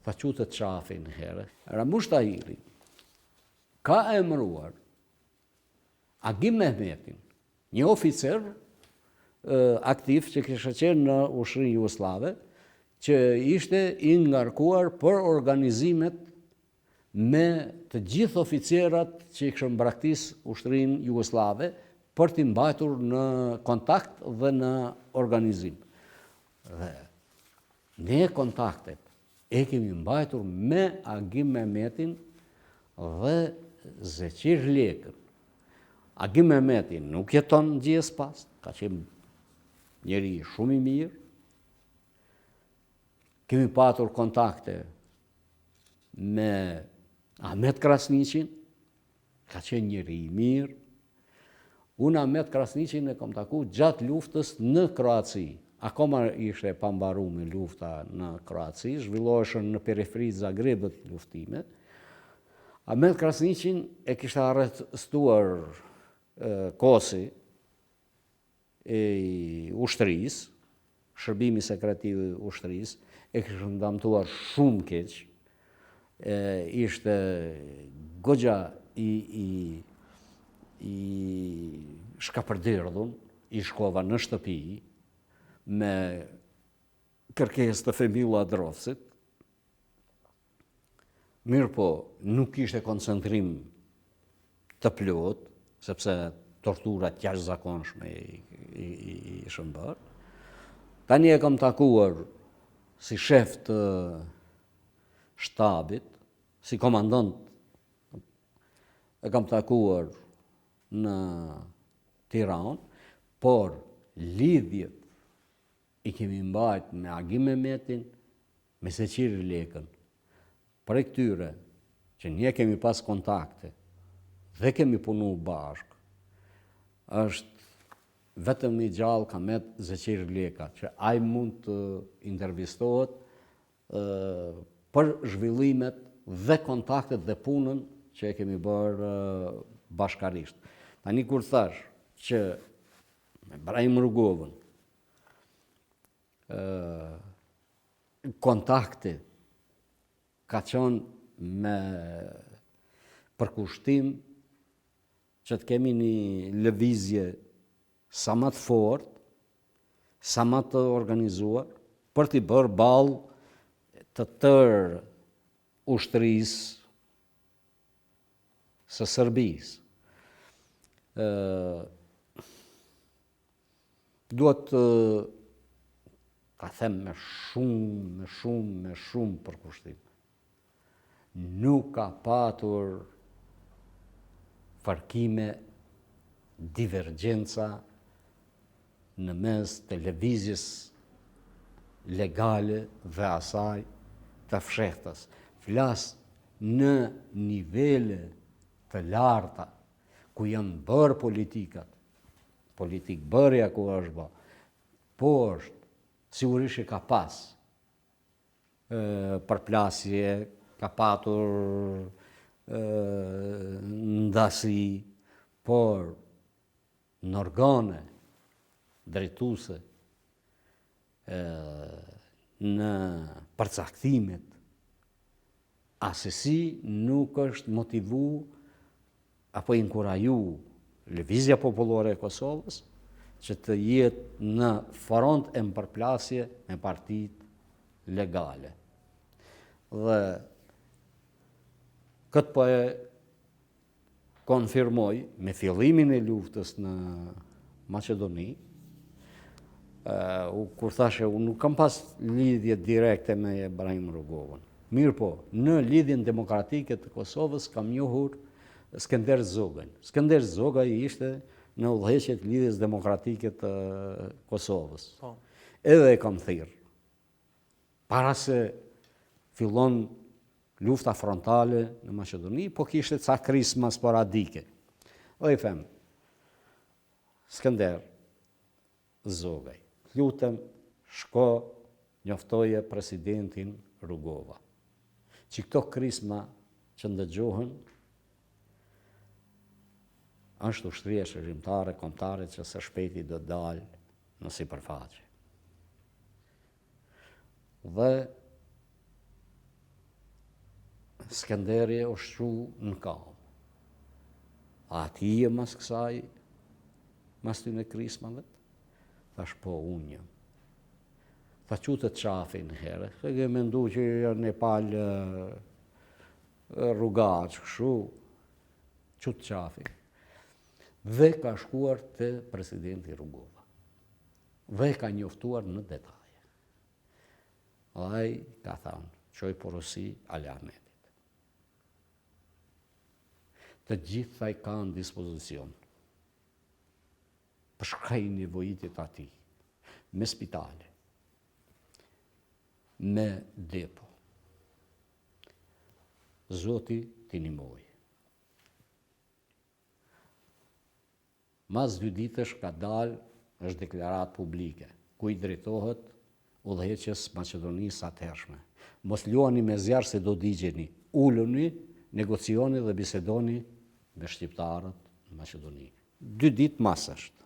Tha çu te qafi një herë. Ramush Tahiri ka emëruar Agim Mehmetin, një oficer aktiv që kishte qenë në ushtrinë jugosllave, që ishte i ngarkuar për organizimet me të gjithë oficerat që i kishin braktis ushtrinë jugosllave për t'i mbajtur në kontakt dhe në organizim. Dhe ne kontaktet e kemi mbajtur me Agim Mehmetin dhe Zeqir Lekën. Agim Mehmeti nuk jeton n'gjest pas, ka qenë njeri shumë i mirë. Kemi patur kontakte me Ahmet Krasniqin, ka qenë njeri i mirë. Unë Ahmet Krasniqin e kam taku gjatë luftës në Kroaci. Akoma ishte e pambarume lufta në Kroaci, zhvilloheshin në periferi Zagrebit luftime. Ahmet Krasniqin e kishte arrestuar KOS-i, i ushtrisë, shërbimi sekret i ushtrisë, e kishin damtuar shumë keq, e, ishte goxha i, i, i shkapërderdhun, i shkova në shtëpi, me kërkesë të Fehmi Lladrovcit, Mirëpo, nuk kishte koncentrim të plotë, sepse tortura të jashtëzakonshme i, i, i, i ishin bërë. Tani e kam takuar si shef të shtabit, si komandant, e kam takuar në Tiranë, por lidhjet i kemi mbajt me Agim Mehmetin, me Zeqir Lekën. Prej këtyre që ne kemi pas kontakte dhe kemi punu bashkë, është vetëm i gjallë ka met Zeqir Leka, që ai mund të intervistohet për zhvillimet dhe kontaktet dhe punën që e kemi bërë bashkarisht. Tani kur thash që me Brahim Rugovën, kontakti ka qenë me përkushtim që të kemi një lëvizje sa ma të fortë, sa ma të organizuar, për t'i bërë ballë të tërë ushtrisë së Serbisë. Duhet të ta them me shumë, me shumë, me shumë përkushtim. Nuk ka patur fërkime, divergjenca në mes të lëvizjes legale dhe asaj të fshehtës. Flas në nivele të larta, ku janë bërë politikat, politikëbërja ku është bë, poshtë, sigurisht që ka pas përplasje, ka patur ndasi, por në organe drejtuese në përcaktimet asesi nuk është motivu apo inkuraju Lëvizja Popullore e Kosovës që të jetë në front e në përplasje me partitë legale. Dhe këtë po e konfirmoj me fillimin e luftës në Maqedoni, uh, kur thashë, unë nuk kam pas lidhje direkte me Ibrahim Rugovën. Mirëpo, në Lidhjen Demokratike të Kosovës kam njohur Skender Zogajn. Skender Zogaj ishte në udhëheqje të Lidhjes Demokratike të Kosovës. Po. Edhe e kam thirrë. Para se fillon lufta frontale në Maqedoni, po kishte ca krisma sporadike. Dhe i them, Skender Zogaj, të lutem, shko njoftoje presidentin Rugova. Që këto krisma që ndëgjohen, është ushtria çlirimtare kombëtare që së shpejti do dalë në sipërfaqe. Dhe Skënderi është çu në kamë. A ti je mas kësaj, mas tyne krismave? Thash, po, unë jam. Tha, çu të qafi një herë, se ke mendu që janë një palë rrugaç, kështu, çu të qafi. Dhe ka shkuar te presidenti Rugova. Dhe ka njoftuar në detaje. Dhe ai ka thanë, çoj porosi Ali Ahmetit. Të gjitha i ka në dispozicion. Për çka i nevojitet atij, me spitale, me depo. Zoti t'i nimojë. Mas dy ditësh ka dalë është deklaratë publike, ku i drejtohet udhëheqjes Maqedonisë së atëhershme. Mos luani me zjarr se do digjeni. Uluni, negocioni dhe bisedoni me shqiptarët në Maqedoni. Dy ditë mas është.